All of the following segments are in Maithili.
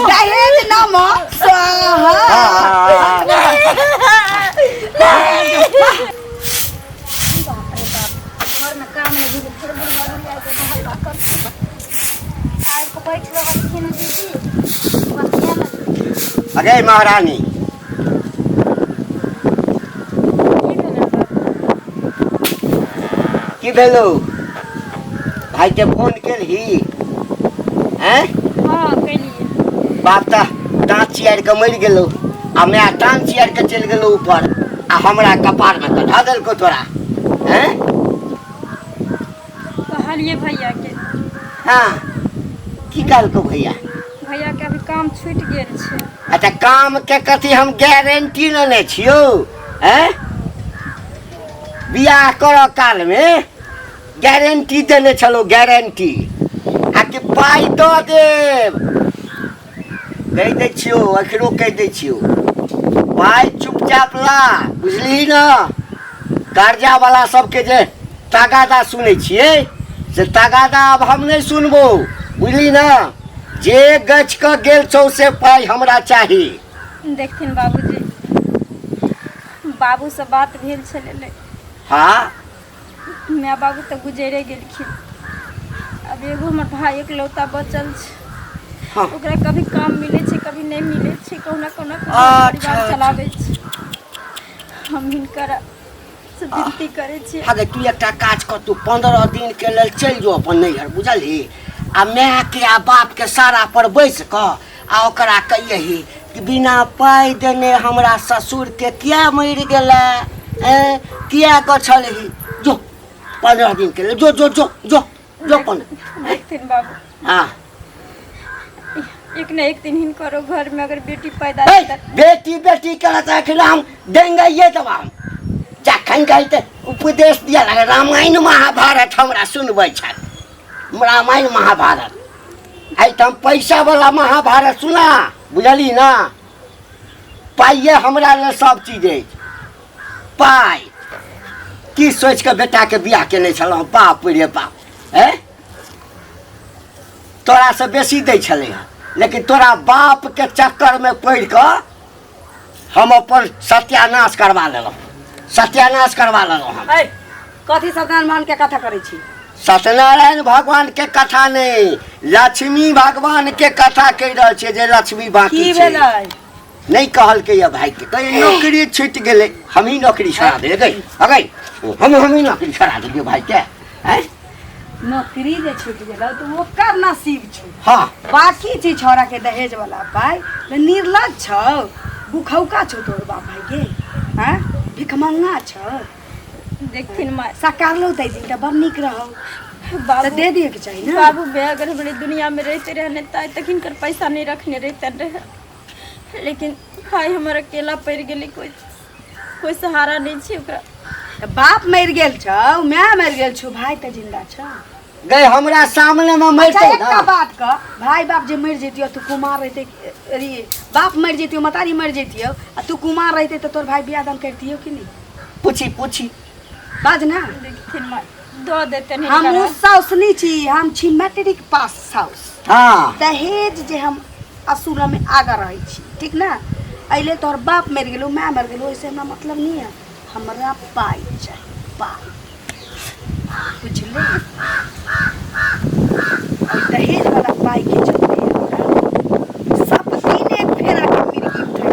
दहेज नमः स्वाहा। बाप रे बाप, घर में काम नहीं भेल, फेर बुढ़वा बुढ़िया के हल्ला करथिन। आबि कऽ बैठ रहलखिन दीदी, बतिया लगलखिन। अरे महारानी, की भेलै बाबू? की भेलौ? भाई के फोन केलही हैं? हँ, केलियै। बाप तऽ दाँत चियार के मरि गेलौ आ माय टांग चियार के चलि गेलौ ऊपर आ हमरा कपार में तऽ धऽ देलकौ तोरा हैं। कहलियै भैया के। हाँ, की कहलकौ भैया? भैया के अभी काम छूटि गेल छै। अच्छा, काम के कथी हम गारंटी लेने छियौ हैं? बियाह करऽ काल में गारंटी देने छलौ, गारंटी आ कि पाइ दऽ देब। कहि दै छियौ, अखनो कहि दै छियौ, पाइ चुपचाप ला, बुझलिही ने? कर्जा वाला सबके जे तगादा सुनै छियै से तगादा आब हम नहि सुनबो, बुझली ने? जे गछ कऽ गेल छौ से पाइ हमरा चाही। देखथिन बाबूजी, बाबूसँ बात भेल छलै ने। हाँ। माय बाबू तऽ गुजरे गेलखिन, अब एगो हमर भाई एकलौता बचल छै। ओकरा कभी काम मिलै छै, कभी नहि मिलै छै, कहुना कहुना कऽ परिवार चलाबै छै। हम हिनकर से विनती करै छी। अगे तू एकटा काज कर, तू 15 दिन के लेल चलि जो अपन नैहर, बुझलही? आ माय के आ बाप के सारा पर बैस कऽ आ ओकरा कहियही कि बिना पाइ देने हमरा ससुर के किया मरि गेलै, ऐं किया गछलही। जो 15 दिन के लेल, जो जो जो जो जो अपन। देखथिन बाबू। हाँ। एक न एक दिन हिनकरो घर में अगर बेटी पैदा ए, हेतै। बेटी बेटी करत अखन हम देंगे ये दवा जखन कहते उपदेश दिया लगे रामायण महाभारत हमरा सुनबै छथि। रामायण महाभारत आइ तऽ हम पैसा वाला महाभारत सुना, बुझली ना? पाइए हमरा लेल सब चीज अछि। पाइ की सोचि कऽ बेटाके बियाह केने छलहुँ? बाप रे बाप, हैं तोरा से बेसी दै छलै हँ, लेकिन तोरा बापके चक्करमे पड़ि कऽ हम अपन सत्यानाश करवा लेलहुँ, सत्यानाश करवा लेलहुँ हम। ऐ, कथी सत्यनारायण भगवान के कथा करै छी? सत्यनारायण भगवान के कथा नहि, लक्ष्मी भगवान के कथा कहि रहल छियै जे लक्ष्मी बाकी की छै। भेलै? नहि कहलकै यऽ भाई के, कहियै नौकरी छूटि गेलै। हमही नौकरी छोड़ा देलियै गई, अगै हमही नौकरी छोड़ा देलियै भाई के, आँय? नौकरी जे छूटि गेलौ तऽ ओकर नसीब छौ। हाँ। बाकी छी छौड़ा के दहेज वाला पाइ तऽ निर्लज छौ, गुखौका छौ तोर बाप भाई के, आँय भिखमंगा छौ। देखथिन माय। सकारलो दै दिन तऽ बड़ नीक रहौ। बाबू तऽ दे दिए के चाही ना। बाबू बे अगर हमरे दुनिया में रहते रहने त तक हिनकर पैसा नहीं रखने रहते रहे, लेकिन भाई हमर अकेला पड़ गेलै, कोई कोई सहारा नहीं छै ओकरा। तऽ बाप मरि गेल छौ, माय मरि गेल छौ, भाई तऽ जिंदा छौ। गई हमरा सामने में मरतै अच्छा, एकटा ना। बात कह, भाई बाप जे मरि जैतियो तू कुमार रहते, अरे बाप मरि जैतियो, मतारी मरि जैतियो आ तू कुमार रहते तऽ तोर भाई बियाह दान करतियो कि नहीं? पूछी पूछी। बाज ना। देखथिन माय, दऽ देतनि हम हिनकरा। साउस नहीं छी, हम छी मैट्रिक पास साउस। हाँ। दहेज जे हम असूल में आगा रहै छी, ठीक ना? एहि लेल तोहर बाप मरि गेलो, माय मरि गेलो, ओहिसे हमरा मतलब नहीं है। हमरा पाइ चाही, पाइ, बुझले? और दहेज वाला पाइ के चलते हमरा सब दिन एक फेरा के मिर्गी उठै।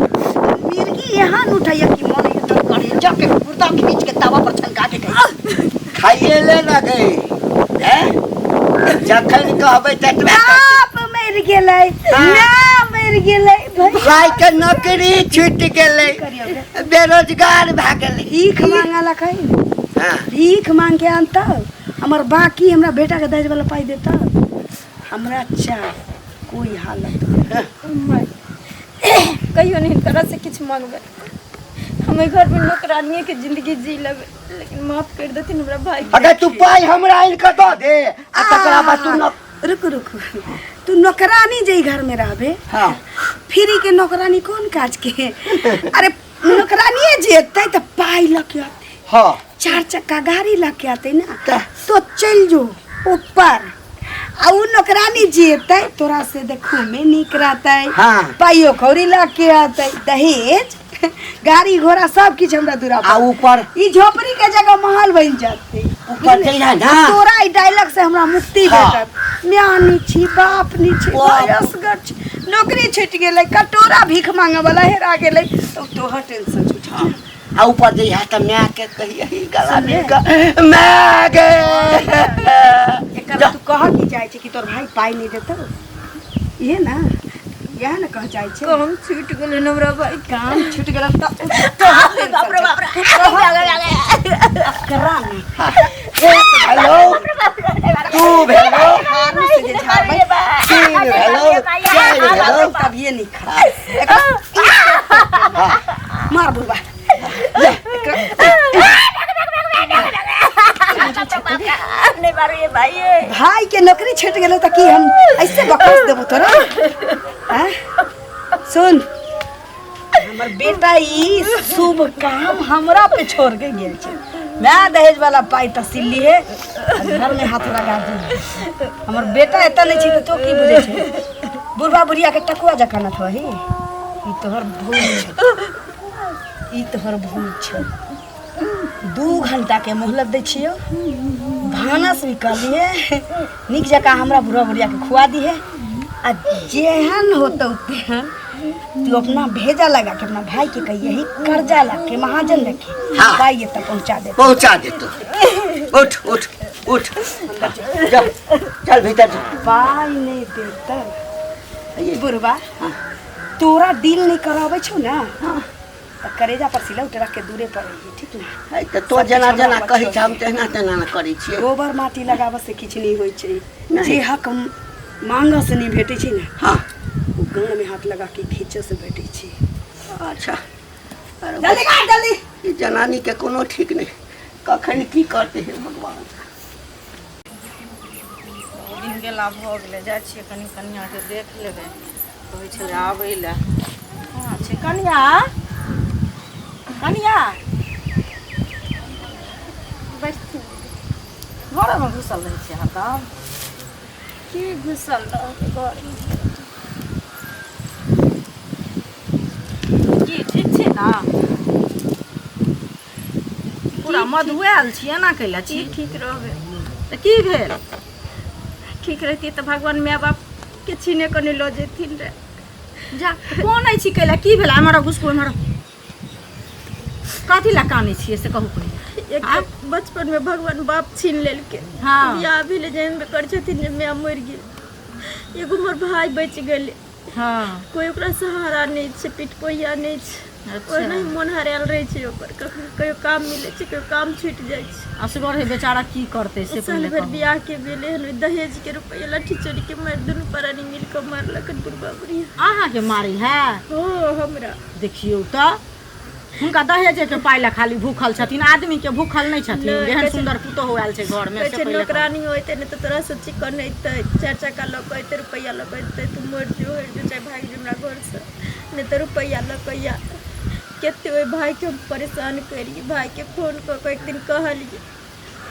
मिर्गी यहाँ न उठैया कि मन एकदम करेजा के गुर्दा खींच के तवा पर छनका के खाइ। खाइए ले ना गई हैं, जखन कहबै ततबे करतै। बाप मरि गेलै, माय मरि गेलै, भाई के नौकरी छूटि गेलै, करियौ गे? बेरोजगार भए गेलै। भीख मांगे ला कही। हाँ। भीख मांग के आनतौ हमर बाकी, हमरा बेटा के दहेज वाला पाइ देतौ? हमरा चाही कोई हालत में। माय, कहियो नहीं हिनकरा से किछु मांगबै। हम एहि घरमे नौकरानिए के जिंदगी जी लेबै, लेकिन माफ कर देथिन हमरा भाई के। अगर तू पाइ हमरा आनि कऽ दऽ दे आ तकरा बाद तू न रुक रुक, तू नौकरानी जे ई घर में रहबे। हाँ। फ्री के नौकरानी कोन काज के? अरे नौकरानिए जे एतै तऽ पाइ लऽ के अतै। हाँ। चार चक्का गाड़ी लऽ के अतै ना, तो चलि जो ऊपर आ उ नौकरानी जेतै तोरा से देखू में नीक रहतै। हाँ। पाइयो कौड़ी लऽ के अतै, दहेज गाड़ी घोड़ा सब किछु हमरा दूरा आ ऊपर ई झोपड़ी के जगह महल बनि जतै। ऊपर जइहा ना। तोरा ई डायलॉग से हमरा मुक्ति हाँ। भेटत। म्याह नी छी, बाप नी छी, बाप। भाई असगर छी, नौकरी छूटि गेलै, कटोरा भीख मांगे वाला हेरा गेलै, तो तोहर टेंशन छौ, ठीक ने? आ ऊपर जइहा तऽ माय के कहियही गला मिल कऽ माय गे। एकर तू कह की चाहै छै कि तोर भाई पाइ नहि देतौ, इहे ना, इएह ने कह जाइ छै। काम छूटि गेलै हमरा भाई। काम छूटि गेल तऽ तोहर बाप रे बाप रे, करा ने। एक भेलौ, दू भेलौ, झाड़ू से जे झाड़बै तीन भेलौ, चारि भेलौ। तभिए नहीं खा। मार बुढ़बा। नहीं मारू ये भाई। भाई के नौकरी छूट गेलो तऽ की हम ऐसे बकवास देबो तोरा? आँय? सुन हमर बेटा, ई शुभ काम हमरा पे छोड़ के गेल छै। मैं दहेज वाला पाई तसिल्ली है आ घर में हाथ लगा दी। हमर बेटा एतऽ नहीं छै तऽ तो की बुझै छै? बुढ़बा बुढ़िया के टकुआ जकाँ न थही। ई तोहर भूल छै, ई तोहर भूल छै। 2 घंटा के मोहलत दै छियौ, भानस भी कर दिहे, नीक जकाँ हमरा बुढ़ा बुढ़िया के खुआ दिहे आ जेहन होतौ तेहन तू अपना भेजा लगा के अपना भाई के कहिए कर्जा ला के महाजन रखे। हाँ। पाई एतऽ पहुंचा दे। पहुंचा देतो। उठ उठ उठ, जा चल भीतर जा। पाई नहीं देता बुढ़बा, तोरा दिल नहीं कराबै छौ ना तऽ करेजा पर सिलौट रख के दूरे पर रहिए, ठीक ने? है तऽ तो जेना जेना कहै छै हम तेना तेना ने करै छियै। गोबर माटी लगाबऽ से किछु नहि होइ छै। नहि। जे हक मांगऽ से नहि भेटै छै ने, हाँ, ओ गाँड़ में हाथ लगा के खींचऽ से भेटै छै। अच्छा, अरे जल्दी कर जल्दी। ई जनानी के कोनो ठीक नहि, कखन की करतै हे भगवान। दिन गेला भऽ गेलै, जाइ छियै कनि कनिआँके देख लेबै, कहै छलै आबै लए। कहाँ छै कनिआँ? कनिआँ बैठथिन। घरमे घुसल रहै छियै हरदम? की घुसल रहबै घरमे। की ठीक छी ने? पूरा मधुआयल छी, एना कैला छी? की ठीक रहबै? तऽ की भेल? ठीक रहती तऽ भगवान माय बाप के छीने कऽ नहि लऽ जेथिन रे। जा कोन छी कैला, की भेल? एम्हर घुसकू एम्हर। कथी लए कानै छियै से कहू पहिले। एक तऽ बचपन में भगवान बाप छीन लेलकै। हाँ। बियाह भेलै, जानबे करै छथिन जे माय मरि गेल। एगो हमर भाय बचि गेलै। हाँ। कोई ओकरा सहारा नहि छै, पिटपोहिया नहि छै। अच्छा। ओहिना मोन हरायल रहै छै ओकर, कखनो कहियो काम मिलै छै, कहियो काम छूटि जाइ छै। असगर है बेचारा, की करतै से साल पहिले भरि कहू। बियाह के भेलै हन, ओहि दहेज के रुपैआ लाठी चोरी के मारि दुनू प्राणी मिल कऽ मारलक हन बुढ़बा बुढ़िया। अहाँके मारी है? हो, हमरा। देखियौ तऽ, हुनका दहेजे के पाइ लए खाली भूखल छथिन, आदमी के भूखल नहि छथिन। नहि, जेहन कहै छै- सुन्दर पुतोहु आयल छै घरमे कहै से छै पहिले कहू। नौकरानी होइतै ने तऽ तोरा से चिकन अयतै, चारि चक्का लऽ कऽ अयतै, रुपैआ लऽ कऽ अयतै। तू मरि जो, हरि जो, चाहे भागि जो हमरा घरसँ, नहि तऽ रुपैआ लऽ कऽ आ। कते ओहि भायके हम परेशान करियै। भायके फोन कऽ कऽ एक दिन कहलियै,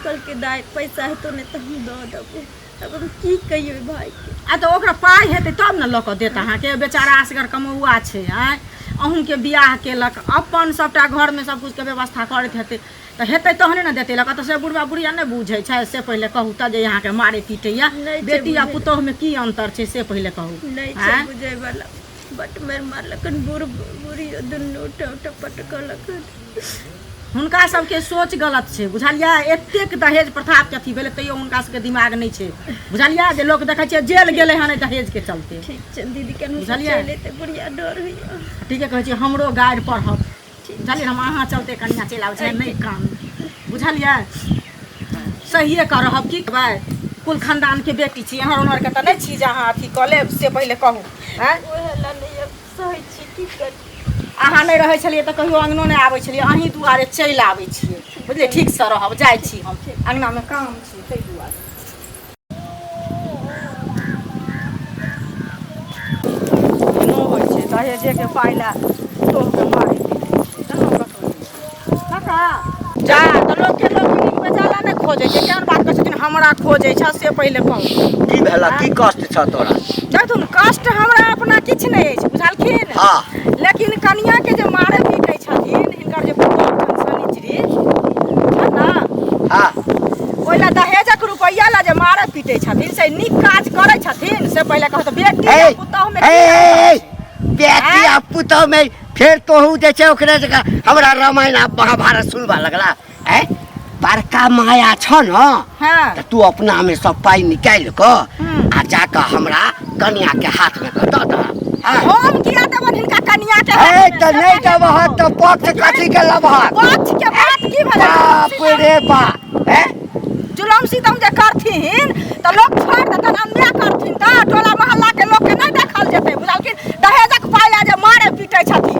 कहलकै दाइ पैसा हेतौ ने तऽ हम दऽ देबौ। आब हम की कहियै ओहि भायके? आ तऽ ओकरा पाइ हेतै तब ने लऽ कऽ देत अहाँके। बेचारा असगर कमौआ छै। आँय, अहूँके बियाह केलक, अपन सभटा घरमे सभकिछुके व्यवस्था करैत हेतै तऽ हेतै तहने ने देतै लऽ कऽ। तऽ से बुढ़बा बुढ़िया नहि बुझै छै से पहिले कहू तऽ, जे अहाँके मारै पीटैया? नहि छै बेटी आ बुझै। पुतोहुमे की अन्तर छै से पहिले कहू। नहि छै आँय? बुझैवला। बट मारि मारलक हन बूढ़ बूढ़ी दुनू, उठा उठा पटकलक हन। हुनका सबके सोच गलत छै, बुझलियै? एतेक दहेज प्रथाके अथी भेलै तैयो हुनका सबके दिमाग नहि छै, बुझलियै? जे लोक देखै छियै जेल गेलै हन एहि दहेजके चलते। ठीक छै दीदी, केनहु बुझलियै? चलि अयतै बुढ़िया, डर होइया। ठीके कहै छियै, हमरो गारि पढ़त, बुझलियै? हम अहाँ चलते कनिया चलि आबै छै, नहि काम, बुझलियै? सहिए कऽ रहब, की करबै? कुल खानदानके बेटी छी, एहन ओनहरके तऽ नहि छी जे अहाँ अथी कऽ लेब, से पहिले कहू। आँय, ओहे लए नहि आब सहै छी, की करी? अहाँ नहि रहै छलियै तऽ कहियो अङ्गनो नहि आबै छलियै, अहीं दुआरे चलि आबै छियै, बुझलियै? ठीकसँ रहब, जाइ छी हम, अङ्गनामे काम छै ताहि दुआरे। नो होइ छै दहेजेके पाइ लए तोहके मारै पीटै छै, केना कतौ काका जा तऽ लोकके लोक नीक बेजाला नहि खोजै छै। केहन बात कहै छथिन? हमरा खोजै छ से पहिले कहू। की भेला, की कष्ट छ तोरा? देखथुन, कष्ट हमरा अपना किछु नहि अछि, बुझलखिन? हाँ। लेकिन कनिया के जे मारे पीटे छथिन हिनकर जे पुतोहु छनि शनिचरी है ना, हाँ, ओहि ला दहेजक रुपैआ ला जे मारे पीटे छथिन से नीक काज करै छथिन से पहिले कहू तऽ। बेटी आ ए, पुतोहु में ए, ए, ए, बेटी आ पुतोह में फेर तोहू जे छै ओकरे जकाँ हमरा रामायण आ महाभारत सुनबा लगला। ए बड़का माया छ न, हाँ, तऽ तू अपना में सब पाइ निकालि कऽ आ जाकऽ हमरा कनिया के हाथ में कऽ दऽ दह। हाँ। हम किया देबनि हिनका कनिया के ए हाथ में? तऽ नहि देबह तऽ पक्ष कथी के लबहक? पक्ष के बात की भेलै? बाप रे बाप, ए जुलम सितम जे करथिन तऽ लोक छोड़ि देतनि, अन्याय करथिन तऽ टोला मोहल्ला के लोक के नहि देखल जेतै, बुझलखिन? दहेजक पाइ लए जे मारे पीटै छथिन,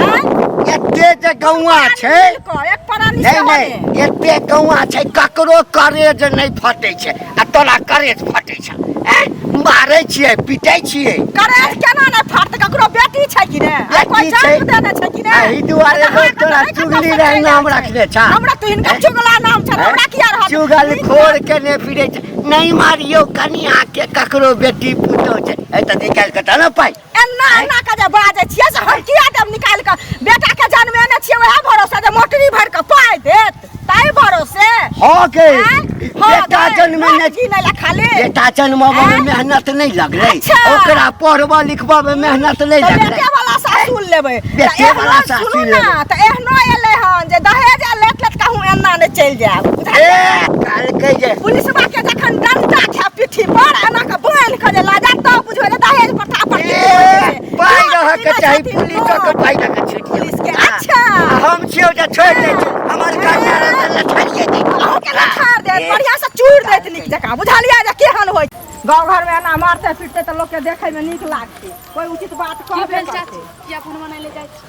आँय? एते जे गौआ छै कऽ एक प्राणी नहि सेहो नहि नहि। एते गौआ छै ककरो करेज नहि फटै छै आ तोरा करेज फटै छै। ऐं? मारै छियै, पीटै छियै। करेज केना नहि फाटतै? ककरो बेटी छै कि नहि? आ कोइ बेटी छै। जन्म देने छै कि नहि? एहि दुआरे तऽ लोक अहाँके तोरा तऽ नहि चुगली कतौ रहे चलि नाम जाइ छै। रखने छा। हमरा तऽ हिनका चुगला नाम छै, हमरा किया रहत? चुगल खोर के ने फिरै छै। नहि मारियौ कनिया के, ककरो बेटी पुतोह छै। ए तऽ निकालि कऽ दऽ ने पाइ। एना एना के जे बाजै छियै से हम किया देब निकालि कऽ? बेटा के जन्मेने छियै ओएह भरोसे जे मोटरी भरि कऽ पाइ देत, ताहि भरोसे। हँ गे, आँय? हँ बेटा गे, जन्मेने नोट गिनै लए खाली। बेटा जन्मबऽ में आँय? मेहनत नहि लगलै? अच्छा। ओकरा पढ़बऽ लिखबऽ में मेहनत नहि तऽ लगलै? बेटे वाला सासुर लेबै तऽ बेटे वाला एहनो सासुर सुनू ने, लेबै। तऽ एहनो एलै हन जे दहेज लेत लेत कहूँ एना नहि चलि जायब, ए बुझलियै? कहलकै जे पुलिसवा के जखन डंटा खाय पीठी पर एना के बान्हि के जे लऽ जायत तब बुझबै जे दहेज प्रथा पर की ए होइ छै। पाइ नोट रहऽ के गिनै चाही छथिन, पुलिसो के नोट। पाइ लऽ के छुटि पुलिस के, अच्छा। हम छियौ जे छोड़ि दै छी, हमर कनिया रहतै लठैये दै। अहूँके लठार देत, बढ़िआँ से चूर देत नीक जकाँ, बुझलियै जे केहन होइ गाँव घरमे। एना मारतै पीटतै तऽ लोकके देखैमे नीक लागतै? कोइ उचित बात की कहबे भेल करतै? चाची, किया फोन बनाय ले जाइ छी?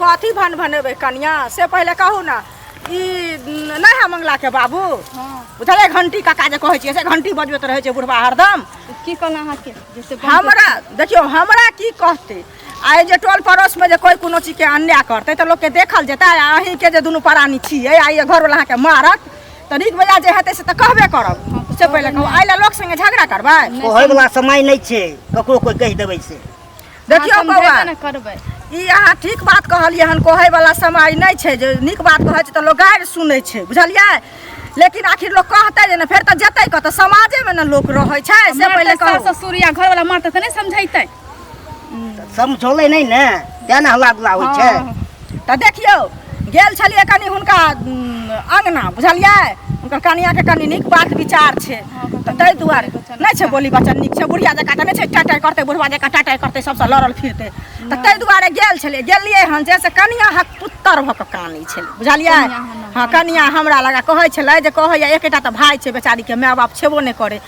कथी भन भनेबै कनिया से पहिले कहू ने। ई नहि है मंगला के बाबू? हाँ। बुझलियै, घंटी काका जे कहै छियै से घंटी बजबैत रहै छै बुढ़बा हरदम। की कहलहुँ अहाँके जैसे हमरा देखियौ, हमरा की कहतै? आइ जे टोल पड़ोसमे जे कोइ कोनो चीजके अन्याय करतै तऽ लोकके देखल जेतै। आ अहीँके जे दुनू प्राणी छियै आ ई घरवला अहाँके मारत तऽ नीक बेजा जे हेतै से तऽ कहबे करब। हाँ, तऽ से पहिले कहबै। कहू, एहि लए लोक संगे झगड़ा करबै? कहैवला समय नहि छै, ककरो कोइ कहि देबै से। देखियौ बौआ ने करबै। ई अहाँ ठीक बात कहलियै हन, कहैवला समय नहि छै। जे नीक बात कहै छै तऽ लोक गारि सुनै छै, बुझलियै? लेकिन आखिर लोक कहतै जे ने फेर तऽ जेतै कतऽ? समाजेमे ने लोक रहै छै, से पहिले मारतै सास कहू। ससुर या घरवाला मारतै तऽ नहि समझैतै? समझौलै नहि ने, तेँ ने हल्ला गुल्ला होइ छै। हाँ। तऽ देखियौ, गेल छलियै कनि हुनका अङ्गना, बुझलियै? हुनकर कनियाके कनि नीक बात विचार छै तऽ ताहि दुआरे नहि छै, बोली बचन नीक छै। बुढ़िया जकाँ तऽ नहि छै टाइ टाइ करतै, बुढ़वा जकाँ टाइ टाइ करतै, सबसँ लड़ल फिरतै। तऽ ताहि दुआरे गेल छलियै। गेलियै हन जे से कनिया हक पुत्तर भऽ कऽ कानै छलै, बुझलियै? कनिया हन। हँ, कनिया हमरा लगा कहै छलै जे कहैया एकेटा तऽ भाय छै बेचारीके, माय बाप छेबो नहि करै,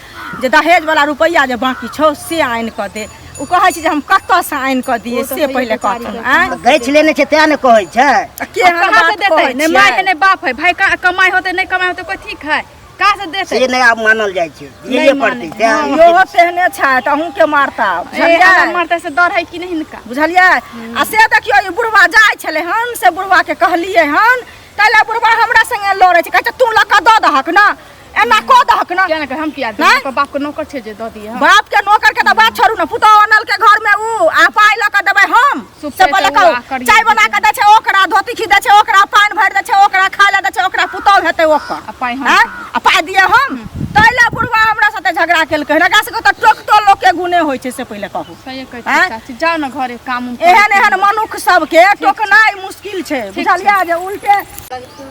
जे दहेजवला रुपैआ जे बाँकी छौ से आनि कऽ दे। ओ कहै छै जे हम कतऽसँ आनि कऽ दियै ओ तऽ से होइए पहिले बेचारीके। कहथुन, आँय? तऽ गछि लेने छै तेँ ने कहै छै। तऽ केहन कहाँ से बात देतै? कहै नहि माय है छियै? नहि बाप है। भाई का कमाई होतै, नहि कमाई होतै, कोई ठीक है? कहाँ से देतै? से नहि आब मानल जाइ छै, दियैए नहि पड़तै मानै। तेँ। इहो तेहने छथि, अहूँके मारता, ए, बुझलियै? हमरा मारतै से डर है कि नहि हिनका? बुझलियै? आ से देखियौ, ई बुढ़वा जाइ छलै हन से बुढ़वाके कहलियै हन, ताहि लए बुढ़वा हमरा संगे लड़ै छै। कहै छै तू लऽ कऽ दऽ दहक ने, एना कऽ दहक ने। किया नहि, हम किया देबै? नहि? ओकर बाप के नौकर छै जे दऽ दिए हम? बाप के नौकर के तऽ बात छोड़ू ने, पुतोह अनल के घर में ऊ आ पाइ लऽ कऽ देबै हम? सुप से पहिले छै तऽ ऊ कहू। आ करिए चाय बना कऽ दै छै ओकरा, धोती खींच दै छै ओकरा, पानि भरि दै छै ओकरा, खाय लए दै छै ओकरा, पुतोह हेतै ओकर आ पाइ हम आँय? आ पाइ दिए हम? ताहि लए बुढ़वा हमरा साथे झगड़ा केलकै हन। एकरा सबके तऽ टोकतो लोकके गुणे होइ छै, से पहिले कहू। सही कहै आँय? छी चाची, जाउ ने घरे, काम उम एहन एहन मनुख सबके टोकनाइ मुश्किल छै, बुझलियै? जे उल्टे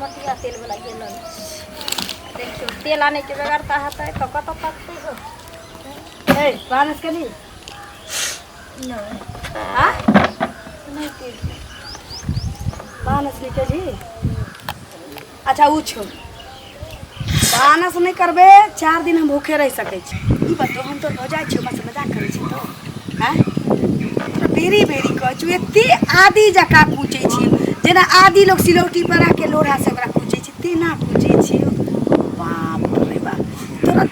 मटिया तेल वाला गेल। देखियौ, तेल आनैके बेगरता हेतै तऽ कतऽ तकतै हो? ए, भानस केली नहि? आ नहि केली, भानस नहि केली। अच्छा, ओ छोड़, भानस नहि करबै 4 दिन हम भूखे रहि सकै छी। ई बताउ, हम तो भौजाइ छियौ, बस मजाक करै छी तो आँय? तोरा बेरी बेरी कहै छियौ, एते आदि जकाँ कूचै छी, जेना आदि लोक सिलौटी पर राखि लोढ़ा से ओकरा कूचै छै तेना कूचै छियौ। बाप रे बाप, तोरा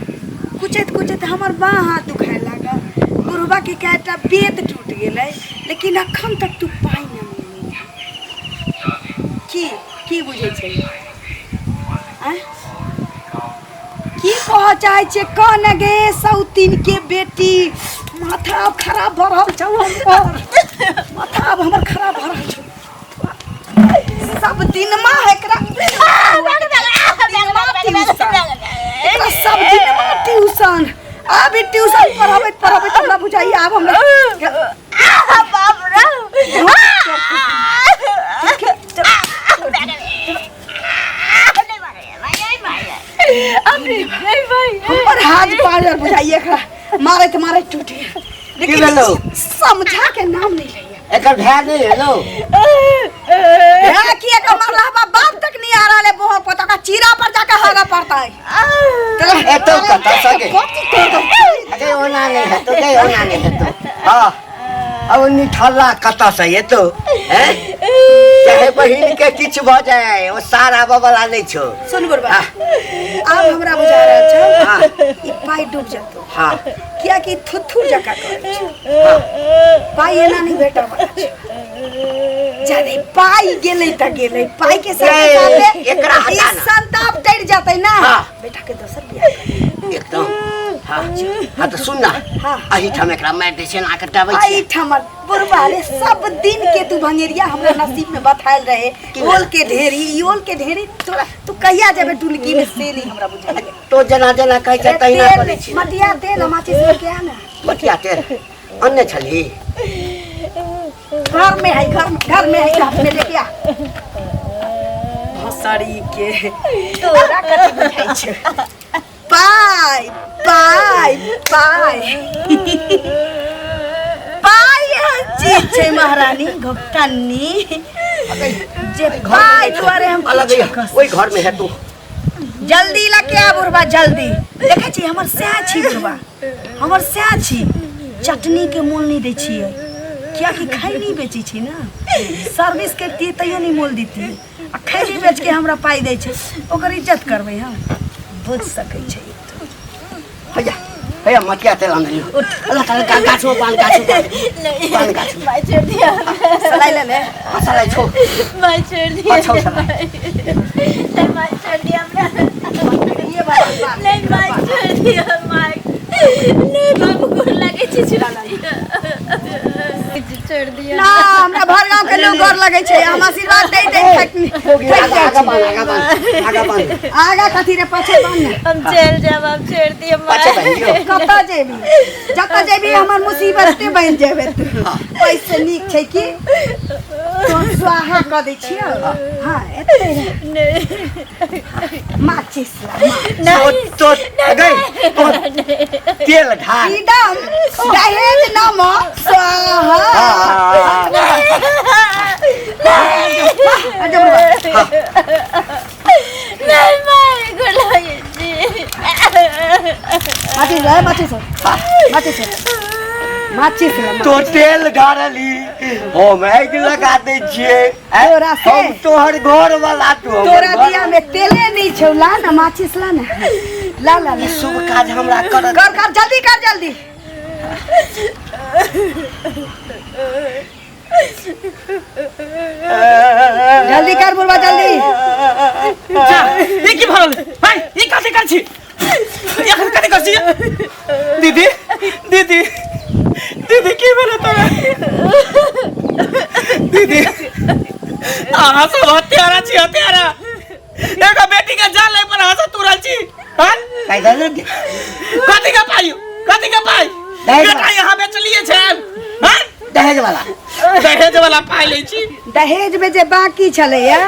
कुचैत कुचैत हमर बाँ हाथ दुखाय लागल, बुढ़बा के कएटा बेत टूटि गेलै, लेकिन अखन तक तू पाइ नहि मङ्गलही। की की बुझै छै आँय? की कहऽ चाहै छियै कह ने गे सौतीन के बेटी माथा आब खराब भऽ रहल छौ हमर माथा आब हमर खराब भऽ रहल छौ सब दिनमा एकरा एकरा सब दिनमा ट्यूशन आब ई ट्यूशन पढ़ाबैत पढ़ाबैत हमरा बुझाइए आब हमरा बाप रे हमर हाथ पार बुझाइए एकरा मारैत मारैत टूट गेल लेकिन भेलौ? समझा के नाम नहीं लैया एकर भाय नहि हेलो है कि एकर मरला बा बाप तक नहीं आ रहल है बोह पता का चीरा पर जाके हागा पड़ता है एतौ कतऽ सगे कथी कर दो अरे ओना नहि हेतौ गे ओना नहि हेतौ हँ अब निठल्ला कतऽ से एतौ हैं चाहे बहिन के किछु भऽ जाए ओ सार आबऽ वाला नहि छौ सुन बुढ़बा हाँ। आब हमरा बुझा रहल छौ हाँ। ई पाइ डूब जेतौ हाँ कियाकि थुथुर जकाँ करै छै पाइ एना नहि भेटऽ वाला छै जादे पाइ गेलै तऽ गेलै पाइ के साथे नहीं, साथे एकरा ई हटा ना। संताप डर जेतै ना हाँ। बेटा के दोसर बियाह कर एकदम हाँ हाँ तऽ सुन ना हाँ। एहिठाम एकरा मारि दै छियै आके डबै छियै एहिठाम बुढ़बा रे सब दिन के तू भंगेरिया हमरा नसीब में बथायल रहे ओल के ढेरी ई ओल के ढेरी तोरा तू कहिया जेबे डुलकी में से नहीं हमरा बुझाइए तो जेना जेना कहै छै तहिना तेल करै छी मटिया तेल हम माचिस लेके आ ना मटिया तेल अन्ने छलही घर में है घर में घर में है घर में लेके आ भसड़ी के तोरा कथी बुझाइ छै पाइ पाइ पाइ पाइ एहन चीज छै महारानी घोकटन्नी जे पाइ दुआरे हम अलग किछु कऽ ओहि घर में है तू जल्दी लके आ बुढ़बा जल्दी देखै छी हमर सएह छी बुढ़बा हमर सएह छी चटनीके मोल नहि दै छियै कियाकि खैनी बेचै छी ने सर्विस करितियै तैयो नहि मोल दितियै आ खैनी बेचके हमरा पाइ दै छै ओकर इज्जत करबै हम बुझि सकै छै हैया हैया मटिया तेल आन दियौ अल्लाह ताला का गाछो पान गाछो पान नहीं पान गाछो भाई छोड़ दिया सलाइ ले ले मसाला छो भाई छोड़ दिया अच्छा, सलाइ। नहीं भाई छोड़ दिया हमरा ये बात नहीं भाई छोड़ दिया माई नहीं बाबू को लगे छी छोड़ दिया छोड़ दिया ना हमरा भर गांव के लोग गोर लगे छै हम आशीर्वाद दे दे थक हो गया थक आगा जाइ आगा छी बांध आगा बांध आगा बांध आगा कथी रे पाछे बांध ने हम चल जाब अब छोड़ दिया पाछे माई बांध दियौ कतऽ जेबी जतऽ जेबी हमर मुसीबते बनि जेबे तू ओहिसँ नीक छै कि तोर स्वाहा कऽ दै छियौ हँ एते रह। नहीं माचिस ला तो तो गई तो तेल ढार फ्रीडम दहेज नम स्वाहा अच्छा बुढ़बा। नहीं माई को लगे छी माचिस ला माचिस ला माचिस ला माचिस ला तो तेल ढारली हम आगि लगा दै छियै आँय? तोरा से? हम तोहर घर वाला तू हमर तोरा घर दिया में तेले नहीं छौ ला ना माचिस ला ना ला ला ला ई शुभ काज हमरा कर कर कर जल्दी कर जल्दी जल्दी कर बुढ़वा जल्दी जा ई की भरल भाई ई कथी कर छी एखन कथी कर छी दीदी दीदी दीदी की भेलै तोरा दीदी अहाँ सब हत्यारा छी हत्यारा एगो बेटी के जान लै पर अहाँ सब तुरल छी हाँ? पैदा नहि दे कथी के पाई कथी के पाई दहेज बेटा यहाँ बेचलिए छै हाँ? दहेज वाला दहेज वाला पाई लै छी दहेज में जे बाकी छलैया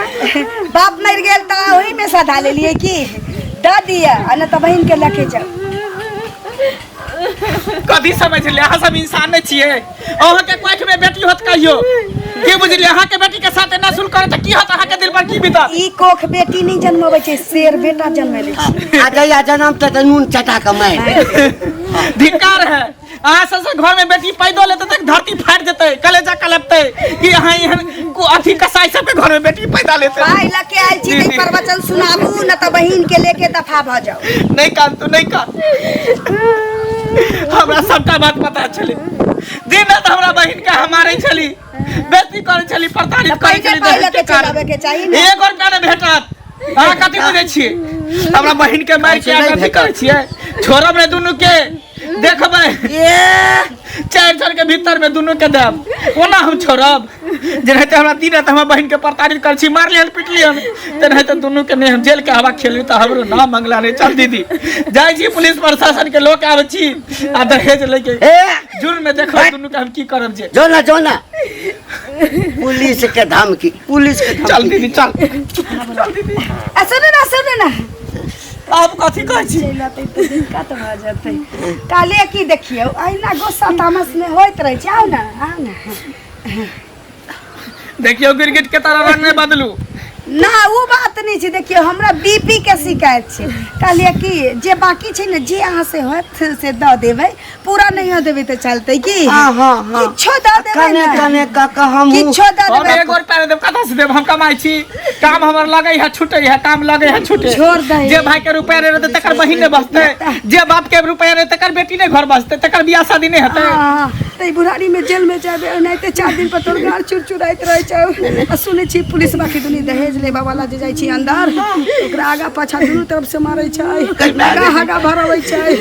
बाप मरि गेल तऽ ओहिमे सधा लेलियै की दऽ दिअ आ नहि तऽ बहिन के लऽ के जाउ कथी समझ ले अहाँ सब इंसान नहीं छियै अहाँ के कोख में बेटी होत कहियो की बुझलियै अहाँ के बेटी के साथ एना सुल करत की होत अहाँ के दिल पर की बीतत ई कोख बेटी नहीं जन्मबै छै शेर बेटा जन्मेले छै आ जहिया जनम तऽ नून चटा कऽ मारि धिक्कार है अहाँ सब से घर में बेटी पैदो लेते तक धरती फाटि जेतै कलेजा कलपतै कि अहाँ एहन अथी कसाई सबके घर में बेटी पैदा लेते पाइ लऽ के आयल छी तऽ प्रवचन सुनाबू न तऽ बहिन के लेके दफा भऽ जाउ नहीं कान तू नहीं कान हमरा सबटा बात पता छलै दिन रात हमरा बहिन के हम मारै छली बेइज्जती करै छली प्रताड़ित करै पहिने छली पाइ लऽ दहेज के के चलि आबैके चाही कारण ने। एगो रुपया नहि भेटत अहाँ कथी बुझै छियै हमरा बहिन के मारि के नहि अहाँ कथी भेटत। करै छियै छोड़ब ने दुनू के देखबै ए चारि साल के भीतर में दुनू के देब ओना हम छोड़ब जेनाहिते हमरा दिन रात हमरा बहिन के प्रताड़ित कर छी मारलियन पिटलियन तेनाहिते दुनू के नहि हम जेल के हवा खेलली तऽ हमरो नाम मंगला नहि चल दीदी जाइ छी पुलिस प्रशासन के लोक आबै छी आ दहेज लैके ए जुर्म में देखो दुनू के हम की करब जे जो ना जो ना पुलिस के धमकी पुलिस के धमकी चल दीदी चल चल दीदी आ सुनू ना सुनू ना आब कथी कहै छी चलि अतै तऽ दिक्कत भऽ जेतै काले की देखियौ अहिना गुस्सा तामस मे होइत रहै छै आउ ने आउ ने देखियौ गिरगिट के तरह रंग नहि बदलू ना ओ बात नहि छै देखियौ हमरा बीपी के शिकायत छै कहलियै कि जे बाकी छै ने जे अहाँ से होत से दऽ देबै पूरा नहि देबै तऽ चलतै की हाँ हाँ हाँ किछो दऽ देबै कने ने कने काका हम किछो दऽ हम देबै एगो रुपया नहि देब कतऽ से देब हम कमाइ छी काम हमर लगै है छूटै है काम लगै है छूटे छोड़ दही। जे भाई के रुपया नहि रहतै तकर बहिन नहि बचतै जे बाप के रुपया नहि तकर बेटी नहि घर बचतै तकर बियाह शादी नहि हेतै हाँ, तऽ ई बुढ़ारी में जेल में जाबे ओनाहिते 4 दिन पर तोर गाड़ चुरचुराइत रहै छौ आ सुनै छी पुलिस बाकी दुनी दहेज लेबा वाला जे जाइ छी अंदर ओकरा आगा पाछा दुनू तरफ से मारै छै आगा हागा भरबै छै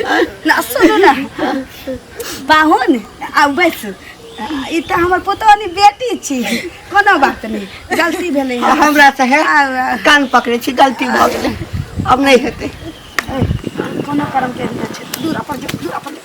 ना सुनू ना पाहुन आउ बैसू ई तऽ हमर पुतोहनी बेटी छी कोनो बात नहि गलती भेलै हँ। हमरा से है आउ, आउ। कान पकड़े छी गलती भऽ गेलै अब नहि हेतै कोनो कर्म के नहि छै दूर अपन जो दूर अपन जो।